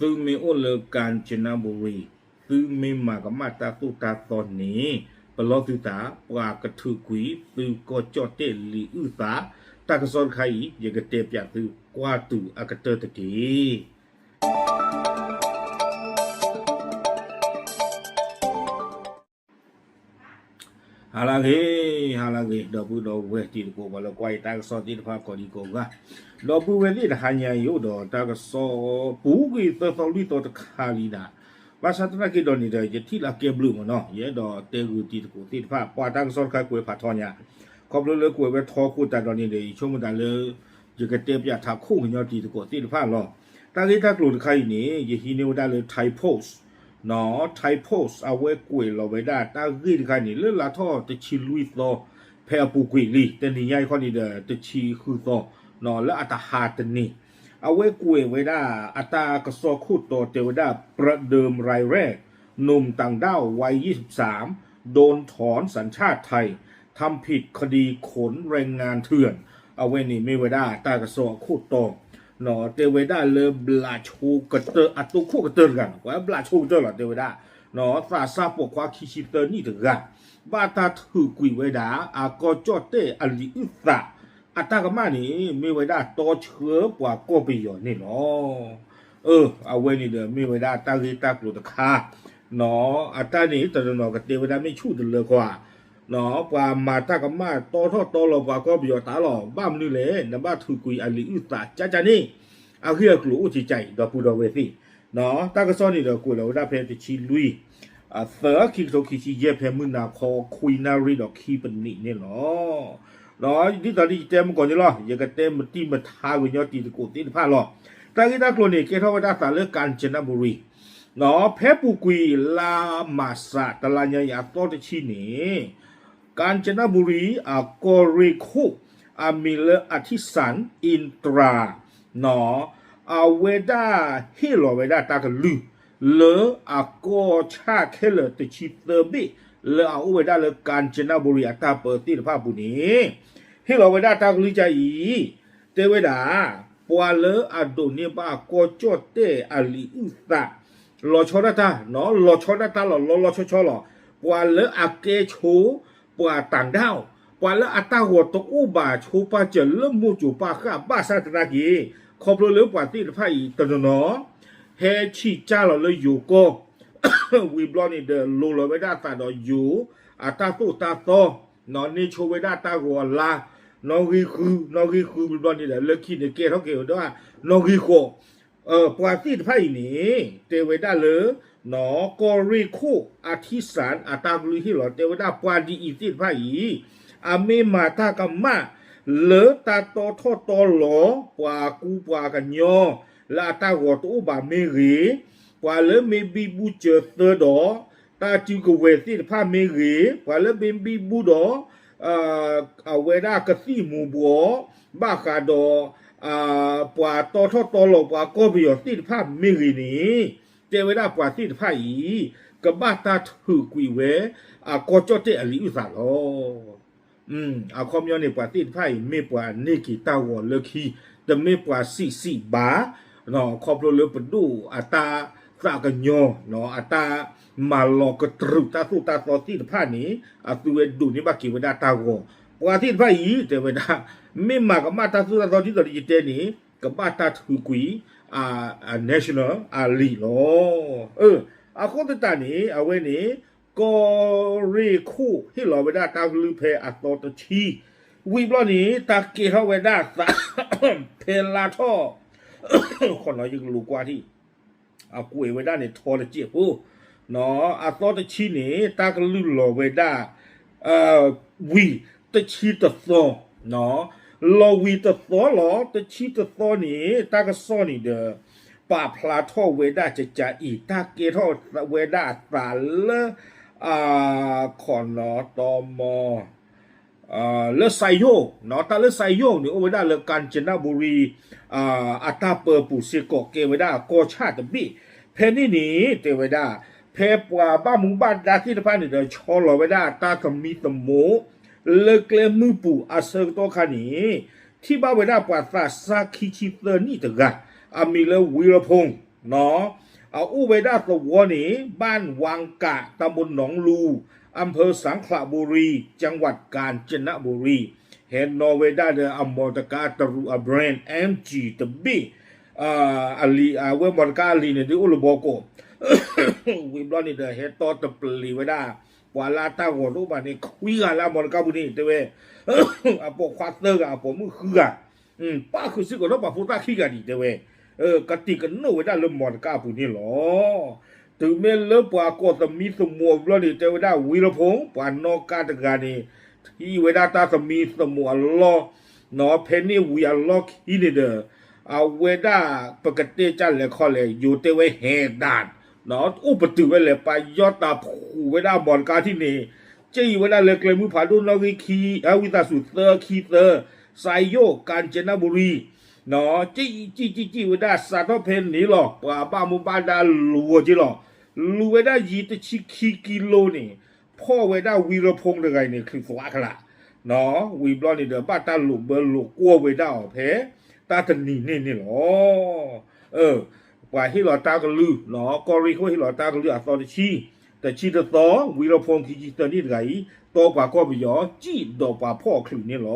သုမ့ၢ်အိၣ်လၢ ကၣ်စနဘူရံၤ, သုမ့ၢ်မၤကမၣ်တၢ်သိၣ်တၢ်သီန့ၣ်, ပလီၢ်သုသး, ပှၤကထုးကွံာ်သုကီၢ်ကၠီၣ်တဲၣ်လံာ်အုၣ်သး, တၢ်ကစီၣ်တခါအံၤ ယကတဲပၠးသုကွၢ်တုၤအကတၢၢ်တက့ၢ်. ဟါလၢအဂ့ၤ, ဟါလၢအဂ့ၤ, ဒီပုၢ်ဒီဝဲၢ်တံၤသကိး ပှၤလၢကွၢ်ယတၢ်ကစီၣ်သ့ၣ်တဖၣ်ကိးဒံကိးဂၤ, ဒီပုၢ်ဝဲၢ်သ့ၣ်တဟါညါအံၤ အိၣ်ဒီးတၢ်ကစီၣ်ပူၤကွံာ်သၢသီလွံၢ်သီတခါလံနၤ, ဘၣ်ဆၣ်သနာ်က့ဒီးန့ၣ်ဒီး ယထံၣ်လၢအကဲဘျုးမ့ၢ်နီၤ, ယအဲၣ်ဒိးတဲဂုာ်တံၤသကိးသ့ၣ်တဖၣ် ပှၤတၢ်ကစီၣ်တခါကွဲးဖးထီညါ, ခီဖျိလၢကွဲးဝဲထီခိၣ်တၢ်ဒီးန့ၣ်ဒီး ယဆိကမိၣ်တၢ်လၢ ယကတဲပၠးထးခိၣ်ကညီတံၤသကိးသ့ၣ်တဖၣ်လီၤ. တၢ်ဂ့ၢ်တၢ်ကျိၤတခါအံၤန့ၣ် ယဟံးန့ၢ်ဝဲဒၣ်လၢ Thai Post, Thai Post အဝဲကွဲးလီၤဝဲဒၣ်တၢ်ဂ့ၢ်တခါန့ၣ် လၢလါထီၣ်တဆံလွံၢ်သီ ဖဲအပူၤကွံာ်လံ, တနံၤညါအံၤခီန့ၣ်ဒီး တဆံဃုသီ, လၢအတဟါတနံၤ, အဝဲကွဲးဝဲဒၣ် အတၢ်ကစီၣ်ခိၣ်တီတဲဝဲဒၣ် ประเดิมรายแรก หนุ่มต่างด้าววัยยี่สิบสาม โดนถอนสัญชาติไทย ทำผิดคดีขนแรงงานเถื่อน အဝဲန့ၣ်မ့ၢ်ဝဲဒၣ်တၢ်ကစီၣ်အခိၣ်တီ, တဲဝဲဒၣ်လၢဘျးဆိကတၢၢ် အတိခိၣ်ကတၢၢ်တဂၤန့ၣ် ပှၤဘျးဆိကတၢၢ်လီၤ တဲဝဲဒၣ်, သးစၢ်ပိာ်ခွါခံဆံသၢနံၣ်တဂၤ, ဘၣ်တၢ်ထုးကွံာ်ဝဲဒၣ် အကီၢ်ကၠီၣ်တဲၣ်အလံာ်အုၣ်သး, အတၢ်ကမၣ်န့ၣ် မ့ၢ်ဝဲဒၣ်တီဆှၢပှၤကီၢ်ပယီၤန့ၣ်လီၤ. အၢ အဝဲန့ၣ်ဒီးမ့ၢ်ဝဲဒၣ်တၢ်ဂ့ၢ်တၢ်ကျိၤတခါ, အတၢ်န့ၣ်တနီၤနီၤကတဲဝဲဒၣ်မ့ၢ်ဆူၣ်တလၢခွါ, ပှၤမၤတၢ်ကမၣ်တီထီၣ်တီလီၤပှၤကီၢ်ပယီၤတၢ်လီၤ, ဘၣ်မနုၤလဲၣ် နဘၣ်ထုးကွံာ်အလံာ်အုၣ်သးကၠၢ်ကၠၢ်န့ၣ်, အဂ့ၢ်အကျိၤအိၣ်ကကၢ်အံၤ ဒီပုၢ်ဒီဝဲၢ်သ့ၣ်, တၢ်ကစီၣ်န့ၣ်ဒီးကွဲးလီၤဝဲဒၣ်ဖဲတဆံလွံၢ် သၢ ခံကထိခံဆံယဲၢ် ဖဲမုၢ်နၤခီခွံနၣ်ရံၣ်ဒီးခံပနံးန့ၣ်လီၤ. ဒ်သိးဒ်ယတဲမုၢ်ကီၢ်န့ၣ်လီၤ, ယကတဲမတံၤမထါကညီတံၤသကိးသ့ၣ်တဖၣ်လီၤ. တၢ်ဂ့ၢ်တၢ်ကျိၤန့ၣ် ကဲထီၣ်ဝဲဒၣ်သးလၢ ကၣ်စနဘူရံၤ, ဖဲပူၤကွံာ်လါမၢ်ၡး တလါညါအံၤအသီတဆံန့ၣ် ကၣ်စနဘူရံၤ အကီၢ်ရ့ၣ်ခိၣ် အမံၤလၢ အထံစၣ် အ့တြၤ အဝဲဒၣ်ဟ့ၣ်လီၤဝဲဒၣ်တၢ်ကလုၢ် လၢအကီၢ်ဆၣ်ခဲလၢာ်တဆံသၢဘ့ၣ် လၢအအိၣ်ဝဲဒၣ်လၢ ကၣ်စနဘူရံၤ အတၢ်ပၢသ့ၣ်တဖၣ်အပူၤန့ၣ်, ဟ့ၣ်လီၤဝဲဒၣ်တၢ်ကလုၢ်ကၠၢ်အံၤ, တဲဝဲဒၣ် ပှၤလၢအဒိးန့ၢ်ဘၣ်ကီၢ်ကၠီၣ်တဲၣ်အလံာ်အုၣ်သး လီၤဆီဒၣ်တၢ်, လီၤဆီဒၣ်တၢ်လီၤ လီၤလီၤဆီဆီလီၤ. ပှၤလၢအကဲဆိ ပှၤတၢ်ဒၣ်, ပှၤလၢအတၢ်ဂီၤတအိၣ်ဘၣ်ဆိပာ်စၢၤလၢမိၢ်စိၤပၢ်ဃၢ် ဘၣ်ဆၣ်သနာ်က့, ခီဖျိလၢပှၤသ့ၣ်တဖၣ်အံၤတနီၤနီၤ ဟဲဆံးကၢ်လီၤလၢယိၤကီၢ် ဝံၤဘျီန့ၣ်ဒီး လိၤလီၤဝဲဒၣ်သးဒီးယိၤ အတၢ်သိၣ်တၢ်သီ, န့ၢ်ဆိဝဲဒၣ်တၢ်ဂီၤအလါ, နီၣ်ဂံၢ်ဃု, နီၣ်ဂံၢ်ဃုဝံၤဘျီန့ၣ်ဒီး လၢခံန့ၣ်ကဲထီၣ်က့ၤဝဲဒၣ် နီၣ်ဂံၢ်ဃိး, ပှၤသ့ၣ်တဖၣ်အံၤန့ၣ် တဲဝဲဒၣ်လၢ ကီၢ်ရ့ၣ်ခိၣ်အထံစၣ် အတၢ်ကလုၢ်ဟ့ၣ်လီၤ တဲဝဲဒၣ်ပှၤဒ်အံၤသ့ၣ်တဖၣ်အံၤ အမ့ၢ်မၤတၢ်ကမၣ် လၢတၢ်တီထီၣ်တီလီၤ ပှၤကူပှၤကညီ လၢအတၢ်ဂီၤတအိၣ်ဘၣ်မ့ၢ်ဂ့ၤ, ပှၤလၢမ့ၢ်ဘံဘူစၢၤသၢဒီး တၢ်စုကဝဲၤသ့ၣ်တဖၣ်မ့ၢ်ဂ့ၤ, ပှၤလၢမ့ၢ်ဘံဘူဒီး အဝဲဒၣ်ကသံၣ်မူၤဘှီး ဘၣ်ဃးဒီး ပှၤတီထီၣ်တီလီၤပှၤကီၢ်ပယီၤသ့ၣ်တဖၣ်မ့ၢ်ဂ့ၤန့ၣ်, တဲဝဲဒၣ်ပှၤသ့ၣ်တဖၣ်အံၤ ကဘၣ်တၢ်ထုးကွံာ်ဝဲ အကီၢ်ကၠီၣ်တဲၣ်အလံာ်အုၣ်သးလီၤ. အခီပညီန့ၣ် ပှၤသ့ၣ်တဖၣ်အံၤ မ့ၢ်ပှၤန့ၢ်က့ၤတၢ်ဂီၤလၢခံ, တမ့ၢ်ပှၤစံးစံးဘၣ်, ခီဖျိလၢပဒိၣ်အတၢ်သးကညီၤ အတၢ်မၤလီၤကတြူာ်တၢ်သိၣ်တၢ်သီသ့ၣ်တဖၣ်န့ၣ် အသုဝဲဒိးန့ၢ်ဘၣ်က့ၤဝဲဒၣ်တၢ်ဂီၤ, ပှၤသ့ၣ်တဖၣ်အံၤ တဲဝဲဒၣ် မ့ၢ်မၤကမၣ်တၢ်သိၣ်တၢ်သီဒ်သိးဒီးယတဲန့ၣ် ကဘၣ်တၢ်ထုးကွံာ် national အလံာ်လီၤ. အဃိသတးန့ၣ် အဝဲန့ၣ် ကီၢ်ရ့ၣ်ခိၣ်ဟ့ၣ်လီၤဝဲဒၣ်တၢ်ကလုၢ်ဖဲအသီတဆံ, ဝံၤဘျီန့ၣ် တၢ်ကဲထီၣ်ဝဲဒၣ်သး ဖဲလါထီၣ် ယကလူၤကွၢ်ထံၣ် အကွဲးဝဲဒၣ်န့ၣ်ထီတစဲးဖိ, အသီတဆံန့ၣ် တၢ်ကလုၢ်လီၤဝဲဒၣ် ဝံၤတဆံတသီ, လီၤဝံၤတသီလီၤ တဆံတသီန့ၣ် တၢ်ကစီၣ်န့ၣ်ဒီး ပာ်ဖျါထီၣ်ဝဲဒၣ်ကကးအံၤ တၢ်ကဲထီၣ်ဝဲဒၣ်အသးလၢ ခီၣ်နီၤတီမီၤ လၢစယိၣ်, တၢ်လၢစယိၣ်န့ၣ် အိၣ်ဝဲဒၣ်လၢ ကၣ်စနဘူရံၤ အတၢ်ပၢပူၤစ့ၢ်ကီး ကဲဝဲဒၣ်ကီၢ်ဆၣ်တဘ့ၣ်, ဖဲန့ၣ်န့ၣ် တဲဝဲဒၣ် ဖဲပှၤဘၣ်မူဘၣ်ဒါသ့ၣ်တဖၣ်န့ၣ်ဒီး ဆီလီၤဝဲဒၣ်တၢ်သမံသမိး လၢကျဲမုၢ်ပူၤအဆၢကတီၢ်ခါန့ၣ် ထံၣ်ဘၣ်ဝဲဒၣ်ပှၤသးစၢ်ခံဆံသၢနံၣ်တဂၤ အမံၤလၢ ဝံရဖူၣ် အအိၣ်ဝဲဒၣ်သဝီန့ၣ် บ้านวังกะ ตำบลหนองลู อำเภอสังขละบุรี จังหวัดกาญจนบุรี ဟဲနီၣ်ဝဲဒၣ်ဒီးအ မော်တော်ကား တရူးအ brand MG တဘ့ၣ် အဝဲ မော်တော်ကား အလံာ်န့ၣ် ဒ်အိၣ်လၢဘီကီး ဝံၤဘျီန့ၣ်ဒီး ဟဲတီတပလ့ၤဝဲဒၣ် ပှၤလၢအတၢ်ဂီၤတအိၣ်ဘၣ်န့ၣ် ခွံဂၤလၢအ မော်တော်ကား ပူၤန့ၣ် တဲဝဲ အပိာ်ခွါသၢဂၤ အပိာ်မုၣ်ဃုဂၤ ပၣ်ဃုာ်စ့ၢ်ကီးဒီးပှၤဖိသၣ်ခံဂၤဒံး တဲဝဲ ကတံာ်ကနိၣ်ဝဲဒၣ်လၢ မော်တော်ကား အပူၤန့ၣ်လီၤ. တုၤမ့ၢ်လၢပှၤကိးသမံသမိးဘျီန့ၣ် တဲဝဲဒၣ် ဝံၤရဖူ ပှၤနီၣ်ကါတဂၤန့ၣ် ထံၣ်ဝဲဒၣ်တၢ်သမံသမိးအလီၢ် ဖဲန့ၣ်ဝံၤအလီၢ်ခံန့ၣ်ဒီး အဝဲဒၣ် ပကတဲကၢ်လဲၤခီလဲၤ ယိၤတဲဝဲဟဲဒၣ် အိၣ်ပတုာ်ဝဲလဲၣ် ပယီၤတၢ်ဖှူးဝဲဒၣ် မော်တော်ကား ထံၣ်န့ၣ် ကၠ့ၣ်အံၤဝဲဒၣ်လၢကျဲမုၢ်ဖးဒိၣ်နီၣ်ဂံၢ်ခံ ဝံသးစူၤ သၢခံသၢ ไซโยก กาญจนบุรี ကၠ့ၣ်အံၤ ကၠ့ၣ်ကၠ့ၣ်ကၠ့ၣ်ဝဲဒၣ် စးထီၣ်ဖဲန့ၣ်လီၤ ပှၤဘၣ်မူဘၣ်ဒါလူၤဝဲက့လီၤ. လူၤဝဲဒၣ်ယံၤတဆံခံကံလိန့ၣ် ဖီၣ်ဝဲဒၣ်ဝံၤရဖူတဂၤအံၤန့ၣ် ချုးသွးကလာ် ဝံၤဘျီန့ၣ်ဒီး ဘၣ်တၢ်လိာ်ဘၢလိာ်ကွီၢ်ဝဲဒၣ်အီၤဖဲ တၢ်တနံၤန့ၣ်န့ၣ်လီၤ. ပှၤဟ့ၣ်လီၤတၢ်ကလုၢ် ကီၢ်ရ့ၣ်ခိၣ်ဟ့ၣ်လီၤတၢ်ကလုၢ်အသီတဆံ, တဆံတသီ ဝံၤရဖူခံဆံသၢနံၣ်တဂၤအံၤ တီပှၤကီၢ်ပယီၤ ကံၣ်ဒီးပှၤဖီၣ်အချုးန့ၣ်လီၤ. ဝံၤဘျီန့ၣ်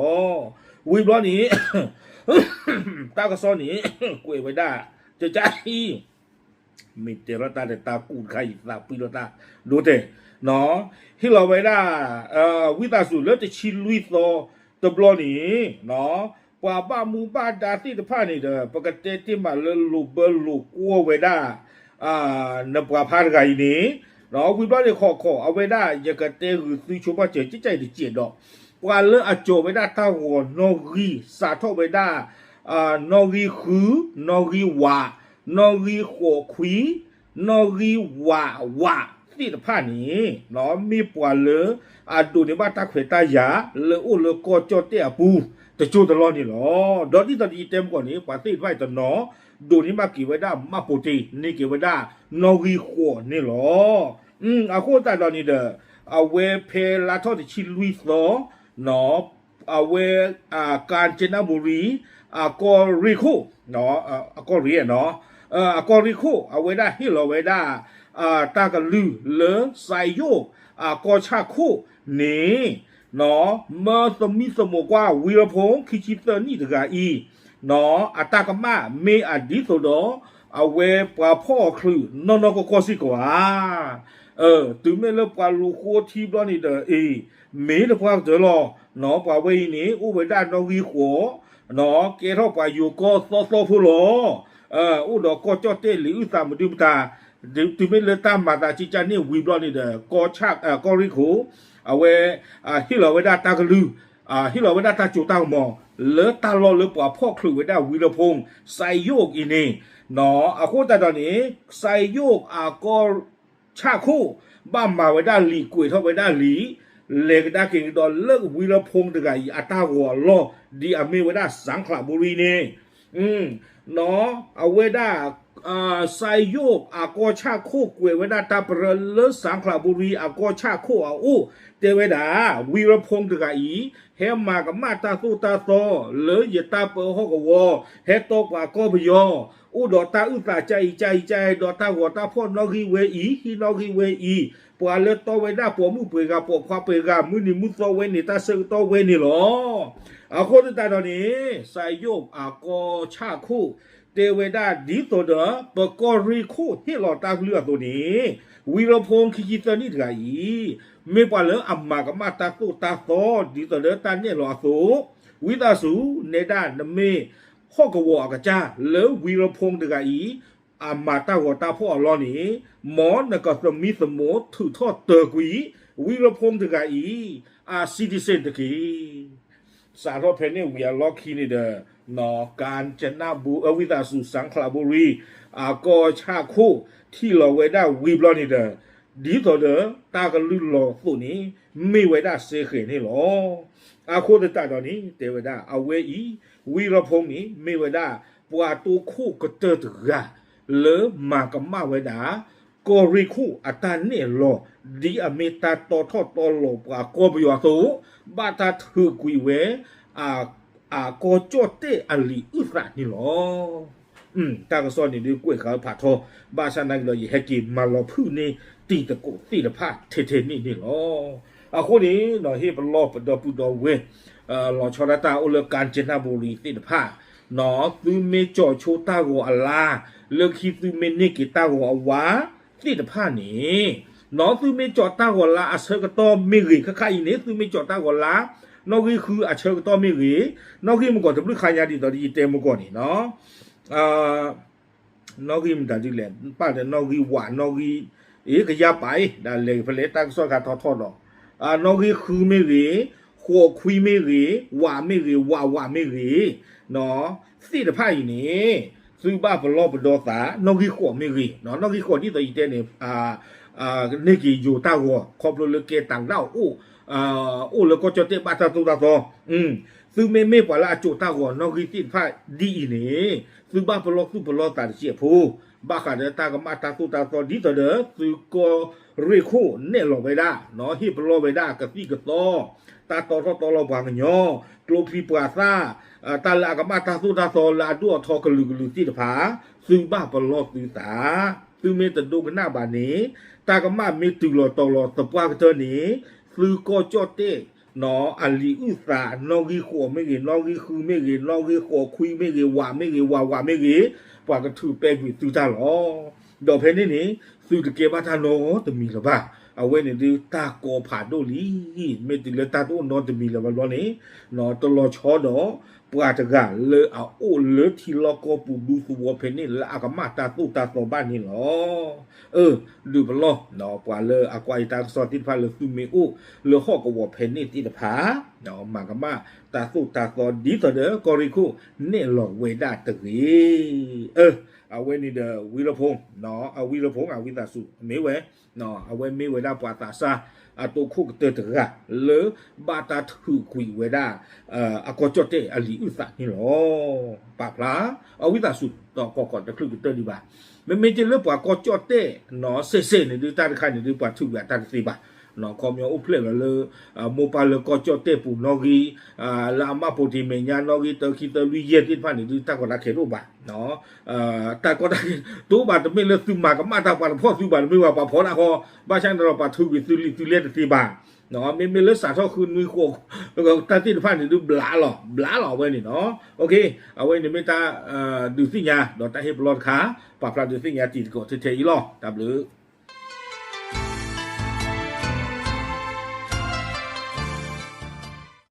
တၢ်ကစီၣ်န့ၣ် ကွဲးဝဲဒၣ် ကကၢ်အံၤ မ့ၢ်တဲလီၤတၢ်ဒီးတၢ်ကူၣ်တခါအံၤ သးပှံၤလီၤတၢ်ဒိတဲာ်, ဟ့ၣ်လီၤဝဲဒၣ် ဝံသးစူၤလၢတဆံလွံၢ်သီတဘျီန့ၣ် ပှၤဘၣ်မူဘၣ်ဒါသ့ၣ်တဖၣ်န့ၣ်ဒီး ပကတဲတ့ၢ်မးလၢလိာ်ဘၢလိာ်ကွီၢ်ဝဲဒၣ် နပှၤဖါတဂၤအံၤန့ၣ်, ဝံၤဘျီန့ၣ် ခိးခိးအဝဲဒၣ် ယကတဲဂုာ်သုဆိပာ်စၢၤ ကကၢ်အံၤတစဲးဒီး ပှၤလၢအကၠီၤဝဲဒၣ်တၢ်ဂီၤနီၣ်ဂံၢ် စးထီၣ်ဝဲဒၣ် နီၣ်ဂံၢ်ဃု, နီၣ်ဂံၢ်ဝး, နီၣ်ဂံၢ်ဃိးခွံ, နီၣ်ဂံၢ်ဝးဝးသ့ၣ်တဖၣ်န့ၣ် မ့ၢ်ပှၤလၢအဒိးန့ၢ်ဘၣ်တၢ်ခွဲးတၢ်ယာ် လၢအိၣ်လၢကီၢ်ကၠီၣ်တဲၣ်အပူၤ တကၠိတလီၢ်န့ၣ်လီၤ. ဒီးဒ်သိးဒီးယတဲမကီၢ်န့ၣ် ပှၤသ့ၣ်တဖၣ်အံၤတနီၤ ဒိးန့ၢ်ဘၣ်က့ၤဝဲဒၣ် မှတ်ပုံတင် န့ၢ်က့ၤဝဲဒၣ် နီၣ်ဂံၢ်ဃိးန့ၣ်လီၤ. အဃိသတးဒီးန့ၣ်ဒီး အဝဲဖဲလါထီၣ်တဆံလွံၢ်သီ အဝဲ ကၣ်စနဘူရံ အကီၢ်ရ့ၣ်ခိၣ် အကီၢ်ရ့ၣ် အကီၢ်ရ့ၣ်ခိၣ် အဝဲဒၣ်ဟ့ၣ်လီၤဝဲဒၣ် တၢ်ကလုၢ်လၢ စဲးယိၣ် အကီၢ်ဆၣ်ခိၣ်န့ၣ် မၢသမံသမိးကွၢ် ဝံၤရဖူ ခံဆံသၢနံၣ်တဂၤအံၤ အတၢ်ကမၣ်မ့ၢ်အဒ်သိးဒီး အဝဲပှၤဖီၣ်အီၤချုးနီၢ်နီၢ်ကီၢ်ကီၢ်စ့ၢ်ကီးဧါ. တုၤမ့ၢ်လၢပှၤလူၤဃိထံဘျီန့ၣ်ဒီး အ့ၣ် မ့ၢ်တပှၢ်ကတၢၢ်လီၤ. ပှၤဝဲအံၤန့ၣ် အိၣ်ဝဲဒၣ်နီၣ်ဂံၢ်ဃိး ကဲထီၣ်ပှၤယိၤကီၢ်သီသီဖိလီၤ. အိၣ်ဒီးကီၢ်ကၠီၣ်တဲၣ်လံာ်အုၣ်သးမနုၤမတၤ တုၤမ့ၢ်လၢတၢ်မၤသးကကၢ်န့ၣ်ဝံၤဘျီန့ၣ်ဒီး ကီၢ်ရ့ၣ်ခိၣ် အဝဲ ဟ့ၣ်လီၤဝဲဒၣ်တၢ်ကလုၢ် ဟ့ၣ်လီၤဝဲဒၣ်တၢ်စိတၢ်ကမီၤ လၢတၢ်လီၢ်လၢပှၤဖီၣ်ချုးဝဲဒၣ်ဝံၤရဖူ စဲးယိၣ်အံၤန့ၣ် အဃိသတးဒီးန့ၣ် စဲးယိၣ်အကီၢ်ဆၣ်ခိၣ် ဘၣ်မၤဝဲဒၣ်လံာ်ကွဲးထီၣ်ဝဲဒၣ်လံာ် လဲၤကဒါက့ၤကဒီးလၢဝံၤရဖူတဂၤအံၤအတၢ်ဂီၤအလီၢ် ဒ်အမ့ၢ်ဝဲဒၣ် စဲးယိၣ် အကီၢ်ဆၣ်ခိၣ်န့ၣ် အဝဲဒၣ် စဲးယိၣ်အကီၢ်ဆၣ်ခိၣ်ကွဲးဝဲဒၣ်တၢ်ပရၢလၢ စဲးယိၣ် အကီၢ်ဆၣ်ခိၣ်အအိၣ် တဲဝဲဒၣ် ဝံၤရဖူတဂၤအံၤ ဟဲမၤကမၣ်တၢ်သိၣ်တၢ်သီ လၢယတၢ်ပၢဟီၣ်ကဝီၤ ဟဲတီပှၤကီၢ်ပယီၤ အိၣ်ဒီးတၢ်အုၣ်သးကါအံၤကါအံၤကါအံၤ ဒီးတၢ်ဂီၤတၢ်ဖီၣ်နီၣ်ဂံၢ်ဝဲအံၤ ဟံးနီၣ်ဂံၢ်ဝဲအံၤ ပှၤလၢတီဝဲဒၣ်ပိာ်မုၣ်ပှဲၤဂၤပိာ်ခွါပှဲၤဂၤ မုၢ်နံၤမုၢ်သီဝဲန့ၣ် တၢ်ဆၢကတီၢ်ဝဲန့ၣ်လီၤ. အဃိသတးဒီးန့ၣ် စဲးယိၣ်အကီၢ်ဆၣ်ခိၣ် တဲဝဲဒၣ်ဒ်သိးဒီး ပကီၢ်ရ့ၣ်ခိၣ်ဟ့ၣ်လီၤတၢ်ကလုၢ်အသိးန့ၣ် ဝံၤရဖူခံဆံသၢနံၣ်တဂၤအံၤ မ့ၢ်ပှၤလၢအမၤကမၣ်တၢ်သိၣ်တၢ်သီ ဒ်သိးဒီးတၢ်နဲၣ်လီၤအသိး ဝံသးစူၤ နဲဒၣ်နမ့ၢ်ဟီၣ်ကဝီၤအကစၢ်လၢဝံၤရဖူတဂၤအံၤ အမၤတၢ်ဂီၤတၢ်ဖီၣ်အလီၢ်န့ၣ် မ်နကသမံသမိးထုးထီၣ်တၢၤကွံာ် ဝံၤရဖူတဂၤအံၤ အ citizen တက့ၢ်. စးထီၣ်ဖဲန့ၣ်ဝံၤအလီၢ်ခံန့ၣ်ဒီး ကၣ်စနဘူ အဝံသးစူၤ စဲးယိၣ် အကီၢ်ဆၣ်ခိၣ် ထံၣ်လီၤဝဲဒၣ်ဝံၤဘျီန့ၣ်ဒီး ဒ်သိးဒီးတၢ်ကလုၢ်လီၤသိးန့ၣ် မ့ၢ်ဝဲဒၣ်စ့ဃဲၤန့ၣ်လီၤ. အဃိသတးဒီးန့ၣ် တဲဝဲဒၣ် အဝဲအံၤ ဝံၤရဖူန့ၣ် မ့ၢ်ဝဲဒၣ် ပှၤတိခိၣ်ကတၢၢ်တဂၤ လၢမၤကမၣ်ဝဲဒၣ် ကီၢ်ရ့ၣ်ခိၣ်အတၢ်နဲၣ်လီၤ ဒ်အမ့ၢ်တၢ်တီထီၣ်တီလီၤပှၤကီၢ်ပယီၤအသိး ဘၣ်တၢ်ထုးကွံာ်ဝဲ အကီၢ်ကၠီၣ်တဲၣ်အလံာ်အုၣ်သးန့ၣ်လီၤ. တၢ်ကစီၣ်န့ၣ်ဒုးကွဲးဃာ်ဖးထီ ဘၣ်ဆၣ်နာ်က့ဒီး ယဟဲက့ၤမၤလီၤဖုၣ်န့ၢ်တံၤသကိးသ့ၣ်တဖၣ်ထဲထဲန့ၣ်န့ၣ်လီၤ. အဃိန့ၣ် ဟ့ၣ်ပလီၢ်ပဒီပုၢ်ဒီဝဲၢ် လီၤဆီဒၣ်တၢ်အိၣ်လၢ ကၣ်စနဘူရံ သ့ၣ်တဖၣ်, သုမ့ၢ်ကၠီၤဆိတၢ်ဂီၤအလါ, လၢခံသုမ့ၢ်န့ၢ်က့ၤတၢ်ဂီၤအဝါ သ့ၣ်တဖၣ်န့ၣ်, သုမ့ၢ်ကၠီၤတၢ်ဂီၤလါအဆၢကတီၢ်မ့ၢ်ဂ့ၤ ခါခါအံၤန့ၣ် သုမ့ၢ်ကၠီၤတၢ်ဂီၤလါ နီၣ်ဂံၢ်ဃုအဆၢကတီၢ်မ့ၢ်ဂ့ၤ, နီၣ်ဂံၢ်မုၢ်ကီၢ်တဘျုးခါညါဒ်သိးဒီးယတဲမုၢ်ကီၢ်န့ၣ် နီၣ်ဂံၢ်မတၤဒ်လဲၣ် ပၣ်ဒီးနီၣ်ဂံၢ်ဝး နီၣ်ဂံၢ် အ့ ကယါပာ်အ့ ဒ်လဲၣ်ဖဲလဲၣ် တၢ်ကစီၣ်ခါထီထီၣ်ဒီး နီၣ်ဂံၢ်ဃုမ့ၢ်ဂ့ၤ, ဃိးခွံမ့ၢ်ဂ့ၤ, ဝးမ့ၢ်ဂ့ၤ, ဝးဝးမ့ၢ်ဂ့ၤ, သ့ၣ်တဖၣ်အံၤန့ၣ် သုဘၣ်ပလီၢ်ပဒီသး နီၣ်ဂံၢ်ဃိးမ့ၢ်ဂ့ၤ, နီၣ်ဂံၢ်ဃိးဒ်သိးယတဲန့ၣ် န့ၢ်က့ၤယိၤတၢ်ဂီၤ ခီဖျိလၢကဲတၢ်ကဒၣ်အိၣ် အိၣ်လၢကီၢ်ကၠီၣ်တဲၣ်ဘၣ်တၢ်သိၣ်တၢ်သီ, သုမ့မ့ၢ်ပှၤလၢအကၠိးတၢ်ဂီၤနီၣ်ဂံၢ်သ့ၣ်တဖၣ်ဒ်အံၤန့ၣ် သုဘၣ်ပလီၢ်သူၣ်ပလီၢ်သးတစဲးဖိ, ဘၣ်ဃးဒီးတၢ်ကမၣ်တၢ်သိၣ်တၢ်သီဒ်သိးဒီး သုးကီၢ်ရ့ၣ်ခိၣ်နဲၣ်လီၤဝဲဒၣ် ဟ့ၣ်ပလီၢ်ဝဲဒၣ်ကသံၣ်ကသီ, တၢ်တီထီၣ်တီလီၤပှၤကညီ, ကျိချံပှၤသၣ်, တၢ်လၢအကမၣ်တၢ်သိၣ်တၢ်သီလၢအဒိၣ်အထီကလုာ်ကလုာ်သ့ၣ်တဖၣ်, သုဘၣ်ပလီၢ်သုသး, သုမ့ၢ်တဒိကနၣ်ဘၣ်န့ၣ် တၢ်ကမၣ်မ့ၢ်တုၤလီၤတီၤလီၤသပှၢ်ကတၢၢ်န့ၣ် သုးကီၢ်ကၠီၣ်တဲၣ် အလံာ်အုၣ်သး နီၣ်ဂံၢ်ဃိးမ့ၢ်ဂ့ၤ, နီၣ်ဂံၢ်ဃုမ့ၢ်ဂ့ၤ, နီၣ်ဂံၢ်ဃိးခွံမ့ၢ်ဂ့ၤ, ဝးမ့ၢ်ဂ့ၤ, ဝးဝးမ့ၢ်ဂ့ၤ, ပှၤကထုးပဲကွံာ်သုတၢ်လီၤ. ဒီးဖဲန့ၣ်န့ၣ် သုတကဲဘၣ်တၢ်နီတမံၤလၢၤဘၣ်. အဝဲန့ၣ်ဒုးတၢ်ကီဖးဒိၣ်လံ. မ့ၢ်တုၤလၢတၢ်တအိၣ်နီတမံၤလၢၤဘၣ်ဘျီန့ၣ် တလီၤဆီဒီး ပှၤတဂၤလၢအအိၣ်လၢထံလီၢ်ကီၢ်ပူၤဒူသဝီဖဲန့ၣ် လၢအကမၣ်တၢ်သိၣ်တၢ်သီဘၣ်န့ၣ်လီၤ. အၢ ဒုးပလီၢ် ပှၤလၢအကွၢ်ယတၢ်ကစီၣ်သ့ၣ်တဖၣ်လၢသုမ့ၢ်အိၣ်လၢဟီၣ်ကဝီၤဖဲန့ၣ်သ့ၣ်တဖၣ် မၤကမၣ်တၢ်သိၣ်တၢ်သီဒ်သိးဒီးကီၢ်ရ့ၣ်ခိၣ်နဲၣ်လီၤဝဲဒၣ်တဂ့ၤ. အၢ အဝဲန့ၣ်ဒီးဝံလီၤဖိ အဝံလီၤဖိ အဝံသးစူၤမ့ၢ်ဝဲ အဝဲမ့ၢ်ဝဲဒၣ်ပှၤသးစၢ်အတိခိၣ်ကတၢၢ်တဂၤ လၢဘၣ်တၢ်ထုးကွံာ်ဝဲဒၣ် အကီၢ်ကၠီၣ်တဲၣ်အလံာ်အုၣ်သးန့ၣ်လီၤ. ပာ်ဖျါ အဝံသးစူၤ တကီၢ်ခီၣ်တချုးကတၢၢ်ဒံးဘၣ်. မ့မ့ၢ်က့လၢပှၤကီၢ်ကၠီၣ်တဲၣ်နီၤ စဲးစဲးန့ၣ်ဒုး တၢ်တခါန့ၣ်ဒုး ပှၤထုးကွံာ်အတၢ်တသ့ဘၣ်. ခီပညီအိၣ်ဖျဲၣ်လီၤလၢ မိၢ်ပၢ်လၢကီၢ်ကၠီၣ်တဲၣ်ပူၤနီၣ်ဂံၢ် လၢအမၢ်ဖိတ့ၢ်မဲာ်ညါနီၣ်ဂံၢ်တၢခံသၢလွံၢ်ယဲၢ်သ့ၣ်တဖၣ်န့ၣ်ဒုး တၢ်ကီတၢ်ခဲတအိၣ်ဘၣ်. တၢ်ကီတၢ်ခဲတအိၣ်ဘၣ် တမ့ၢ်လၢသုမၤကမၣ်တၢ်ပှၤတဖီၣ်သုဘၣ် တမ့ၢ်ဘၣ်ပှၤဖီၣ်ဒၣ်ဃီ ဘၣ်ဆၣ်န့ၣ်ဒီးပှၤထုးကွံာ်သုလံာ်သုလဲၢ်တသ့ဘၣ်. မ့မ့ၢ်လၢစးထီၣ်ဃုနွံဃိး တၢ်သ့ၣ်တဖၣ်န့ၣ်ဒုးဘျးလီၤ ဘျးလီၤအဝဲန့ၣ်နီၤ. အဝဲန့ၣ်မ့ၢ်တၢ် ဒုးသ့ၣ်ညါ ဒီးတၢ်ဟ့ၣ်ပလီၢ်တခါ ပာ်ဖျါဒုးသ့ၣ်ညါတံၤသကိးထဲထဲအံၤလီၤ. တၢ်ဘျုး